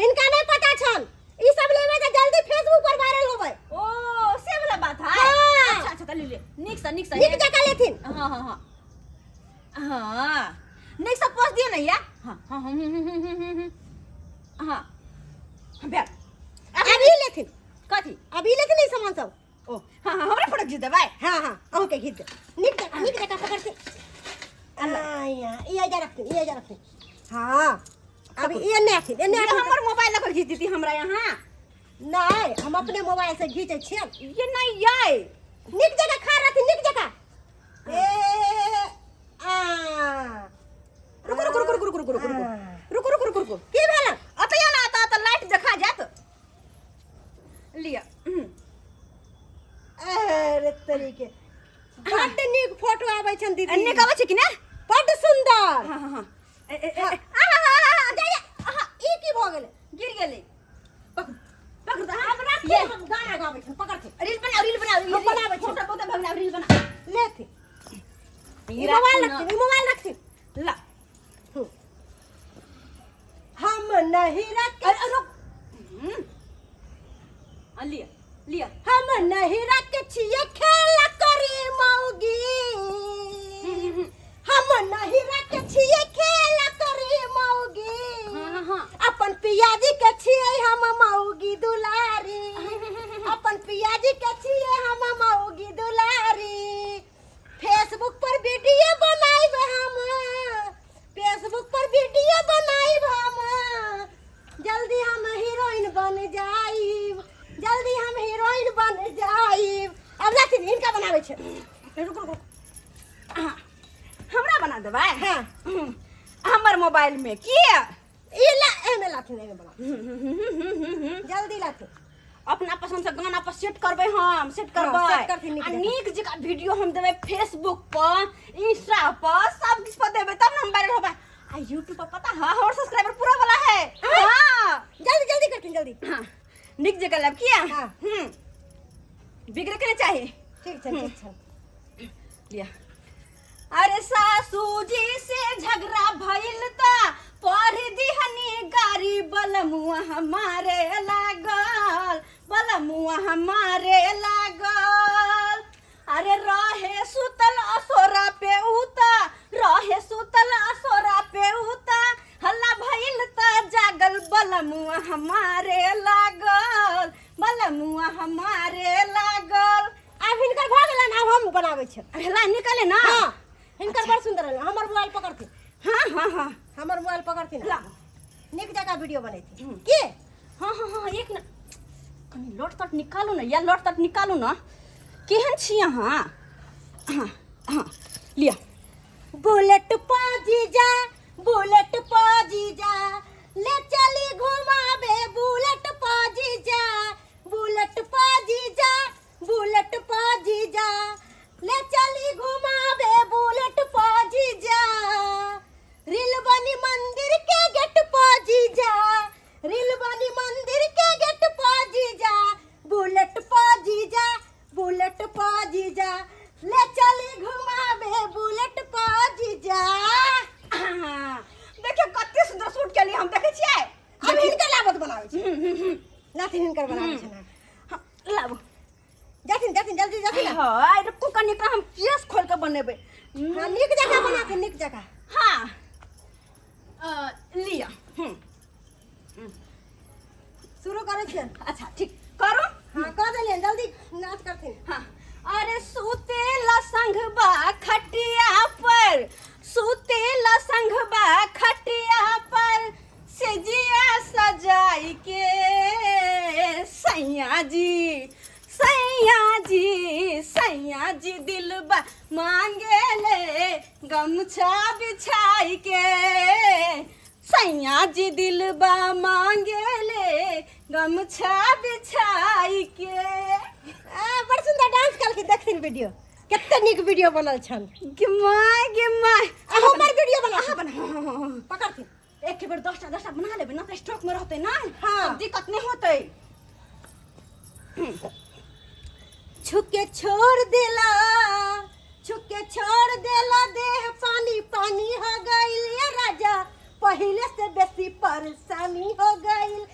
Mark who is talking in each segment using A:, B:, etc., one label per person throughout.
A: हिनका नहीं पता छन ई सब लेबै तऽ जल्दी फेसबुक पर वायरल होबै।
B: ओ से वाला बात है।
A: हाँ।
B: अच्छा अच्छा, त ले ले नीक से, नीक से।
A: नीक जकाँ लेथिन।
B: हाँ हाँ हाँ हाँ, नीक से पोस दियो ने या। हाँ हाँ हाँ, हम्म, हम्म, हम्म, हम्म, हम्म। हाँ भेल।
A: अब ई लेथिन।
B: कथी?
A: अब ई लेथिन ई सामान सब।
B: ओ हाँ हाँ, हमरा फोटो खींच देबै।
A: हाँ हाँ, अहूँके घीच देब। नीक जकाँ, नीक जकाँ पकड़थिन। आया ई एजा रखथिन, ई एजा रखथिन। हाँ, अब ई एने आथिन, एने
B: ये
A: आथिन।
B: हमर मोबाइल लऽ कऽ घीच देती हमरा यहाँ।
A: नहीं, हम अपने मोबाइल से घीचै छियै।
B: ये नहीं आए।
A: नीक जकाँ खा रहथिन, नीक जकाँ। ए आ
B: रुको रुको रुको रुको रुको रुको रुको रुको रुको रुको रुको।
A: की भेल?
B: अतऽ ना, अतऽ अतऽ लाइट देखा जायत। लिअ।
A: अरे तरीके बड्ड नीक फोटो आबै छनि दीदी।
B: नीक आबै छै कि ने?
A: बड्ड सुंदर।
B: हाँ हाँ हाँ, ए, ए, ए,
A: हाँ।
B: ए, आहा, आहा, आहा,
A: जा, जा, आहा, ई की भऽ गेलै?
B: गिर गेलै। पकड़ू पकड़ू तऽ।
A: आब राखू,
B: ये।
A: हम गाना गाबै छनि, पकड़थिन।
B: रील बनाओ, रील बनाओ।
A: हम बनाबै छी।
B: फोटो बहुत बनाओ, रील बनाओ।
A: लेथिन।
B: ई
A: ई मोबाइल
B: राखू ना।
A: रखथिन, ई मोबाइल रखथिन।
B: ला।
A: हम्म। हम नहीं रख
B: अरे रुक। आ, लिया लिया।
A: हम नहीं रख छिए खेला करी मौगी, हम नहीं रख छिए खेला करी मौगी।
B: हाँ हाँ हाँ।
A: अपन पियाजी के छिए हम मौगी दुलारी, अपन पियाजी के छिए हम मौगी दुलारी। फेसबुक पर वीडियो बनाइब हम, फेसबुक पर वीडियो बनाइब हम, जल्दी हम हीरोइन बन जाइब, जल्दी हम हीरोइन बन जाइब। अब जाथिन, हिनका बनाबै छै।
B: रुक रुक रुक। हाँ, हमरा बना देबै?
A: हाँ।
B: हमर मोबाइल में किया?
A: ई ला, एमे लाथिन, एमे बना, जल्दी लाथिन।
B: अपना पसंद से गाना पर सेट करबै, हम सेट
A: हाँ,
B: करबै।
A: सेट करथिन नीक
B: आ
A: जकाँ।
B: नीक जकाँ वीडियो हम देबै फेसबुक पर, इंस्टा पर, सब किछु पर देबै, तब ने हम वायरल होबै। आ यूट्यूब पर पता है हमर सब्सक्राइबर पूरा वाला है। हाँ।
A: जल्दी जल्दी करथिन, जल्दी।
B: हाँ, नीक जकाँ लेब किया?
A: हाँ।
B: बिगड़े के नहीं चाही।
A: ठीक छै, ठीक छै।
B: लिया। अरे सासू जी से झगड़ा भइल त पढ़ दिहनी गारी, बलमुआ हमारे लागल, बलमुआ हमारे लागल। अरे रहे सुतल असोरा पे उता, रहे सुतल असोरा पे उता, हल्ला भइल त जागल, बलमुआ हमारे लागल, बलमुआ हमारे लागल।
A: आब हिनकर भऽ गेलनि, आब हम बनाबै छियनि।
B: अरे ला निकाले ना।
A: हाँ, हिनकर बड़ सुंदर रहलै। हमर मोबाइल पकड़थिन।
B: हाँ हाँ हाँ।
A: हमर मोबाइल पकड़थिन।
B: ला।
A: नीक जकाँ वीडियो बनेथिन की।
B: हाँ हाँ हाँ, एक मिनट, कनि लोट तोट निकालू ने या, लोट तोट निकालू ने। केहन छी अहाँ? हाँ हाँ, लिअ।
A: बुलेट पा जीजा, बुलेट पा जीजा, ले चली घुमाबे, बुलेट पा जीजा, बुलेट पा जीजा, बुलेट पा जीजा, ले चली घुमाबे, बुलेट पा जीजा, रील बनी मंदिर के गेट पा जीजा, रील बनी मंदिर के गेट पा जीजा, बुलेट पा जीजा, बुलेट पा जीजा, ले चली घुमाबे, बुलेट पा जीजा।
B: हाँ, देखियौ कते सुंदर सूट केलियै हम, देखै छियै?
A: अब हिनकर लाबत बनाबै छै, लाथिन, हिनकर बनाबै छै ना।
B: हाँ, लाबू।
A: जाथिन, जाथिन, जल्दी जाथिन ना।
B: हाँ, रुकू कनि, एकरा हम केस खोल के बनेबै।
A: हाँ, नीक जकाँ बनाथिन, नीक जकाँ।
B: हाँ, लिअ।
A: शुरू करै छियनि।
B: अच्छा ठीक, करू।
A: हाँ, कऽ देलियनि, जल्दी नाच करथिन।
B: हाँ। अरे सुतेला संघबा खटिया पर, सुतेला संघबा खटिया पर, सेजिया सजाई के, सैया जी, सैया जी, सैया जी दिलबा मांगे ले गमछा बिछाई के, सैया जी दिलबा मांगे ले गमछा बिछाई के।
A: आ, बड़ सुंदर डांस कलखिन, देखथिन वीडियो, कते नीक वीडियो बनल छन।
B: गे my, गे my.
A: आ हमर वीडियो बना।
B: अहाँ बना। हाँ, हाँ, हाँ।
A: पकड़थिन।
B: एक बेर 10टा 10टा बना लेबै ना तऽ स्टॉक में रहतै ना।
A: हाँ।
B: तब दिक्कत नहीं होतै।
A: छुके छोड़ देला, छुके छोड़ देला, देह पानी पानी हो गइल ये राजा, पहले से बेसी परेशानी हो गइल।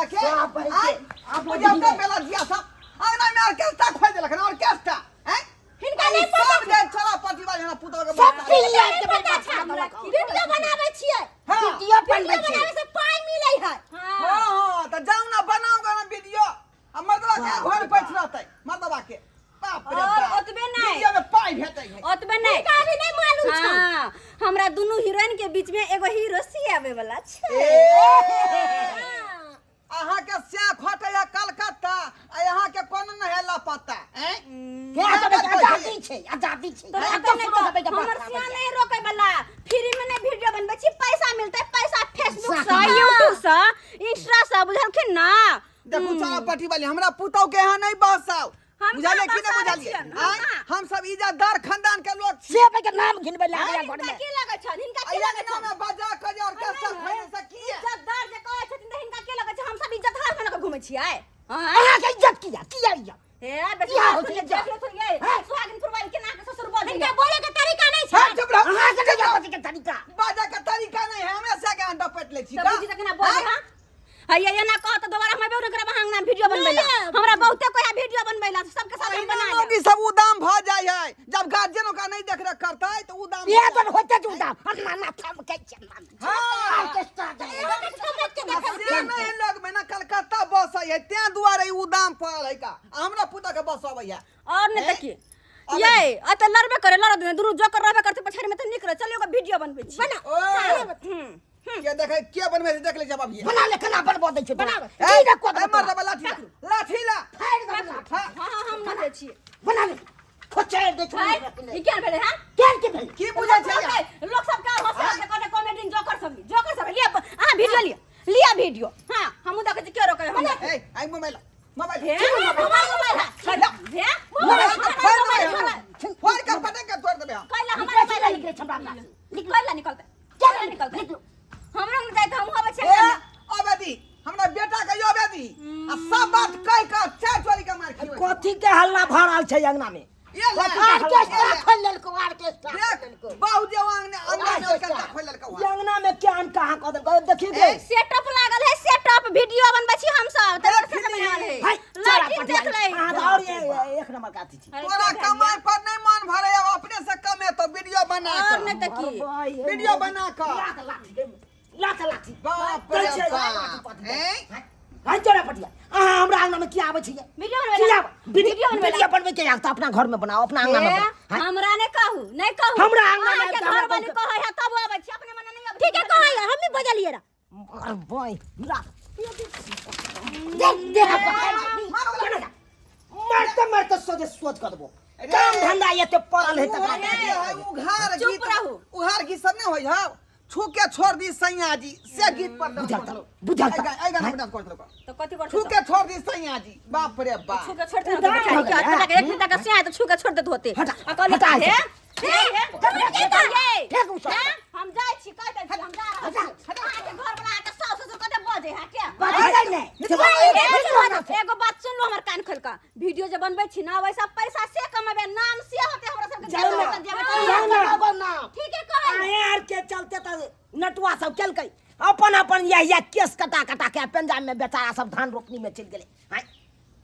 C: बेटा के
D: बाप रे,
C: आय,
D: आप
C: बुझल तऽ बेला जिया सब अंगना में ऑर्केस्ट्रा खोल देलक हन ऑर्केस्ट्रा हैं
A: हिनका नहि पता
C: सब जे छोरा पार्टी वाला हमरा पुतोह के
D: सब
C: बता
D: पिलिया
A: नहि
D: के
A: पता छै हमरा वीडियो बनाबै छियै
C: हाँ।
D: वीडियो बनबै
A: वीडियो
D: छै
A: बनाबै से पाइ मिलै है
B: हाँ
C: हाँ हाँ तऽ जाउ ना बनाउ गाना वीडियो आ मर्दवा के घर बैठ रहतै मर्दवा के बाप रे
B: और
C: बाप
B: ओतबे नहि।
C: वीडियो में पाइ भेटै है
B: ओतबे नहीं
A: हिनका अभी नहि मालूम छै
B: हाँ हमरा दुनू हीरोइन के बीच में एगो हीरो सी आवे वाला छै
C: ए
A: हाँ।
C: अहाँ के स्या खटै है कलकत्ता आ यहाँ के कोनो नहीं है लापता हैं
D: के सब आजादी छै आजादी छै
B: तो
D: आब
B: रोके
D: तो
B: नहीं
D: सुनो
B: तो
D: सबके
B: हमर
D: बात
B: सिया नहीं रोके वाला फ्री में नहीं वीडियो बनबै छी पैसा मिलतै पैसा फेसबुक से
D: हाँ।
B: यूट्यूब से इंस्टा से बुझलखिन ना
C: देखू सारा पटी वाली हमरा पुतौ के यहाँ नहीं बसाओ
B: हम
C: बुझलिए
B: कहाँ
C: कि नहीं
B: बसाबै
C: बुझलिए
B: छियनि?
C: आँय?
B: हम
C: हम सब इज्जतदार खानदान के लोग छी
D: से के नाम घिनबै लागै घर
B: हिनका
D: में
B: की लगै छनि हिनका की
C: अइया
B: लगै
C: के
B: छनि
C: नाम बजा के जे ऑर्केस्ट्रा खोले से की है?
B: इज्जतदार जे कहै छथिन तऽ हिनका की लगै छै हम सब इज्जतदार बना कऽ घुमै छियै आँय?
D: अहाँ के इज्जत किया किया इज्जत
B: हे बेटी
D: किया होतै
B: सुन ले,
D: इज्जत?
B: देख ले थोड़ी ये
D: हैं?
B: सुहागिन पुरवाली केना के ससुर बजै
A: हिनका बोले के तरीका नहि छै
C: हाँ, चुप रहो
D: अहाँ के इज्जत के तरीका
C: बाजा के तरीका नहीं है हमरा से के अंडा पेट ले छी
B: तऽ
C: का
B: बुझी तऽ केना बजै हँ हैया एना कह तऽ दोबारा हम अयबे नहि करब अहाँ अंगना वीडियो बनबै ला
A: नहि।
B: हमरा बहुते कोई है वीडियो बनबै ला सबके साथ हम
C: अहिना
B: बना लेब
C: मौगी सब उदाम भ जाइ है जब गार्जियन ओकरा नहीं देख रेख करतै तऽ उदाम
D: ये तो होते जुदा ना ना थम के छै
C: हाँ।
D: ऑर्केस्ट्रा जाए
C: से नहीं लोग में ना कलकत्ता बस है तें दुआरे ई उदाम पड़ल है का आ हमरा पुतह के बस अबै है
B: और नहीं तऽ की ये अ तऽ लड़बे करे लड़ देने दुनू जोकर रहबे करते पछाड़ी में तऽ नीक रहे चलियो एगो वीडियो बनबै छी
A: बना
C: ओ
B: हम्म
C: के देखे के बनबै छै देख ले जब अभी
D: बना ले केना बनबो दै छै
A: बना।
D: की रे को
C: ए मर्द लाठी ला लाठी ला
D: फाड़ दे लाठी।
C: हाँ।
B: हाँ हाँ हम ना दै छियै
D: बना ले खोचैर दै छै
B: हाय, ई केहन भेलै हँ
D: केन के भेल
C: की बुझै छै
B: लोक सब का हंसे हंसे कहते कॉमेडियन जोकर सब जोकर सब लिया अहाँ वीडियो लिया लिया वीडियो हाँ हमहूँ देखै छी के रोकै हम
C: ए आई मोबाइल मोबाइल
B: हे मोबाइल मोबाइल है हे
C: मोबाइल
B: मोबाइल
C: फोड़ देबै
B: मोबाइल
C: हम फोड़ के पटक के तोड़ देबै हम
B: कैला
D: निकले
B: हमारे
D: छै
B: मोबाइल
D: निकले छै हमरा अंगना से। निकले
B: कैला निकलते कैला निकलते
D: निकलो।
B: हमरो में जाय त हमहूँ अबै
C: ए
B: छियै
C: अबे दी हमरा बेटा के अबे दी आ सब बात कह के चार चोरी के मार खियो
D: कथी के हल्ला भऽ रहल छै अंगना में
C: ये ले
D: ऑर्केस्ट्रा खोल लेलको ऑर्केस्ट्रा खोल
C: देख
D: लेलको
C: बहु जे अंगने अंगना में ऑर्केस्ट्रा खोल लेलको
D: ई अंगना में केहन कहाँ कऽ देलको देखी गे
B: सेटअप लागल है सेटअप वीडियो बनबै छी हम सब तकर
C: देख
B: सेटअप
C: ली।
B: बनावल है
D: हाय चला
B: लाइटिंग
D: पटिया
B: देख ले
D: अहाँ तऽ और एक नंबर के अथी छी
C: तोरा कमाई पर नहीं मन भरे अब अपने से कमे तो वीडियो बना
B: और
C: के
B: नहीं त की
C: वीडियो बना के
D: लात लाठी दे, लात लाठी
C: बाप रे
D: दै छै,
C: बाप
D: लाठी
C: हैं
D: हाय चला पटिया अहाँ हमरा अंगना में किया आबै छियै
B: वीडियो बनबै
D: किया
B: ला
D: वीडियो
B: वीडियो बनबै
D: वीडियो बनबै के तऽ अपना घर में बनाओ अपना अंगना में
B: ए,
D: बनाओ। हाय,
B: हमरा नहि कहू नहि कहू
D: हमरा अंगना में
B: अहाँके
D: आबि कऽ हमरा
B: घर वाली
D: कहू।
B: कहै है तब आबै छी अपने मने नहि आबै
A: ठीक है कहै हम भी बजलियै रह
D: अरे बोय लात देख देख मारते मारते सोझे सोच कर देबो काम धंधा एते पड़ल है तकरा
C: उघार
B: चुप
C: गीत
B: रहू।
C: उघार गीत सब नहीं होय हौ छू के छोड़ दी सैया जी से गीत पर डांस
D: बुझल
C: कर
D: तऽ,
C: देलको।
D: बुझल तऽ।
C: एहि गाना पर डांस कर देलको।
B: तऽ कथी करतै
C: छू के छोड़ दी सैया जी बाप रे बाप
B: छू के छोड़ देत
D: उदार
B: बेचारी
D: भऽ
B: के
D: गेलै।
B: बेटा के एक घंटा के सिया तऽ छू के छोड़ देत होते
D: हटा,
B: आ कहली
D: हटा
B: हे
D: ऐसे।
B: हे हे
D: हटा,
B: हे,
D: फेंक उ सब।
B: हे, हम जाइ छी कहि दै छी हम जा रहल छी अहाँके घर वाला अहाँके साउस ससुर कते बजै है के
D: बजै नहि।
B: एगो बात सुन लो हमर कान खोल के वीडियो जे बनबै छी ना वैसा पैसा से कमेबै नाम से होते हमरा सबके
D: जाउ ना,
B: जेबै
D: जाउ ना, नाम।
B: ठीक है कहै
D: अहें आर के चलते तऽ नटुआ सब केलकै अपन अपन यह यह केस कटा कटा के पंजाब में बेचारा सब धान रोपनी में चलि गेलै आँय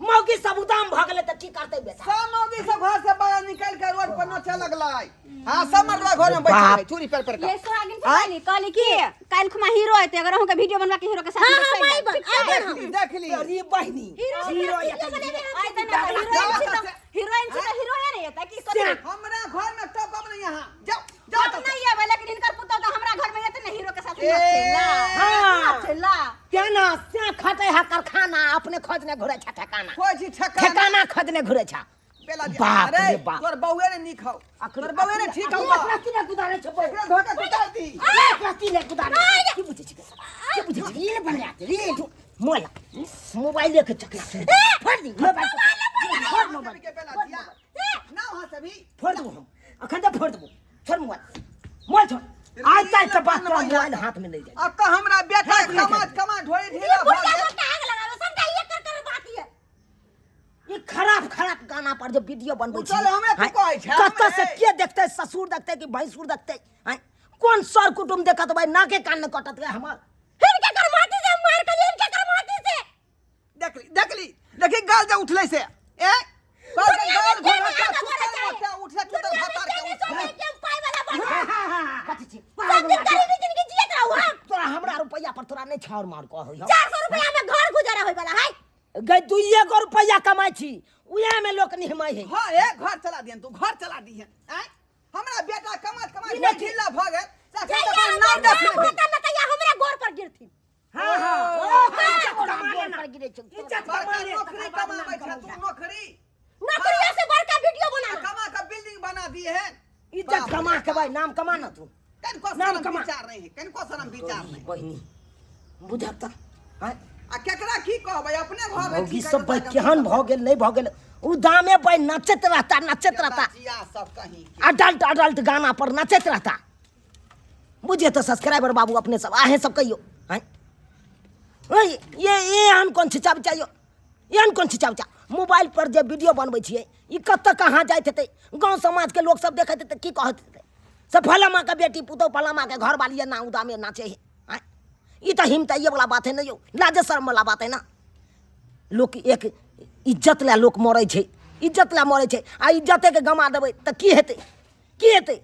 D: मौगी सब उदाम भऽ गेलै तऽ की करतै बेचारा
C: सब मौगी सब घर से बाहर निकल के रोड पर नाचे लगलै हां सब मर्दवा घर में बैठल है चूड़ी पर पर
B: ये सुहागिन से कहली कहली कि काल्हि खुमा हीरो एते अगर अहूँ के वीडियो बनवा के हीरो के साथ
A: हाँ,
B: में
A: हाँ,
B: चलि जायब,
A: आइबन,
B: ठीक छै?
A: आइबन।
C: देख ली देख ली
D: अरे बहिनी
B: हीरो से
D: हीरो
B: वीडियो
D: एतै
B: बनेबै
D: हीरो।
B: हम। आइ तऽ ना हीरोइन छी तऽ हीरोइन छी तऽ हीरोइन नहि एतै की कथी
C: हमरा घर में टप अब नहीं यहाँ जाओ जाओ
B: हम नहीं एबै लेकिन हिनकर पुतोह तऽ हमरा घर में एतै ने हीरो के साथ
C: ए।
B: नाचेला
D: हाँ।
B: नाचेला
D: केना से खटै है कारखाना अपने खोजने घुरै छै ठेकाना
C: कोई चीज ठेकाना
D: ठेकाना खोजने घुरै छै
C: बेला जी
D: बाप
C: अरे
D: रे बाप।
C: तोर बहुए ने नीक हौ तोर बहुए ने ठीक हौ
D: एक रत्ती ने कुदारे छै बौ।
C: एकरा धोखा कुतार दी
D: एक रत्ती ने कुदारे की बुझै छी की बुझै छी रील बना दे रील मोबाइल मोबाइल लेके चकला फोड़ दी मोबाइल फोड़ मोबाइल
C: के बेला जिया ना वहां से भी
D: फोड़ देबो हम अखन तऽ फोड़ देबो छोड़ मोबाइल मोबाइल छोड़ आज तक के बात तोरा मोबाइल हाथ में नहीं जाए
C: अब तो हमरा बेटा
D: हाथ में
C: कमा
D: जाए।
C: कमा ढोरी ढीला
A: ये
C: भऽ
A: बुढ़िया
C: गेल
A: सबटा आग लगावे सबटा ये कर कर बात ये
D: ई खराब खराब गाना पर जे वीडियो बनबै
C: चल, हमे तू कहै छै,
D: कतऽ से
C: हमे।
D: के देखतै ससुर देखतै कि भैंसुर देखतै आँय कोन सर कुटुम देखत भाई नाके कान ने कटत गे हमर
A: हिनके कर माटी से मार कर हिनके कर माटी से
C: गाल जे उठलै से ए कहलकै
A: दुनिया
C: गाल
A: में के
C: घोड़ा
A: नहीं आगा
C: के
A: बढ़े
C: सुतल
A: चाहे।
C: ओते उठले सुतल
A: दुनिया में
C: भातार
A: के
C: के
A: नहीं सोचे
C: उठले
A: कि हम पाई वाला बन
D: कथी छी
A: सब दिन गरीबी जिंदगी जियत रहू हम।
D: तोरा हमरा रुपैया पर तोरा नहीं छाउर मार कह होई।
A: 400 रुपया में घर गुजारा होय वाला है।
D: गई दुइये गो रुपैया कमाई छी, उएह में लोक निहमाई है।
C: हां, ए घर चला दिहन, तू घर चला दिहन। आय हमरा बेटा कमात कमात
D: ई नहीं।
C: ढीला भ गेल।
A: जहिया
C: तखन
A: हमर
C: नाम
A: नाम
C: देखले
A: होता न तहिया हमरा गोर पर गिरथिन।
D: हां हां
A: हाँ, गोर पर गिरे छौ।
D: इज्जत
C: बड़का
D: कमा ले,
C: नौकरी
D: तकर बाद
C: कमाबै
D: नाम
C: छै तू,
D: कमौता।
C: नौकरी
A: नौकरिया से बड़का वीडियो बना।
C: कमा के बिल्डिंग बना दिए है।
D: इज्जत कमा के भाई नाम कमा ना तू।
C: कनको
D: नाम
C: शरम
D: कमा।
C: विचार नहीं है, कनको शरम विचार नहीं।
D: बहिनी बुझक त आँय?
C: आ केकरा की कहबै, अपने घर में
D: मौगी
C: ठीक
D: सब भाई केहन भऽ गेल नहीं भऽ गेल, उ दामे भाई नचैत रहता, नचैत रहता।
C: जिया सब कहीं
D: अडल्ट अडल्ट गाना पर नचैत रहता। बुझिए तो सब्सक्राइबर बाबू अपने सब आहे सब कहियो आँय? ओए, ये एहन कोन छिचा बिचा यो, एहन कोन छिचा बिचा मोबाइल पर जे वीडियो बनबै छियै ई कतऽ कहाँ जाइत हेतै, गाँव समाजके लोक सब देखैत हेतै की कहैत हेतै, से फलामा के बेटी पुतोह फलामा के घरवाली एना उदामे नाचे है। आँय? ई तऽ हिमताइए वाला बात है ना यौ, लाजे शर्म वाला बात है ना। लोक एक इज्जत लए लोक मरै छै, इज्जत लए मरै छै, आ इज्जतेके गमा देबै तऽ की हेतै, की हेतै?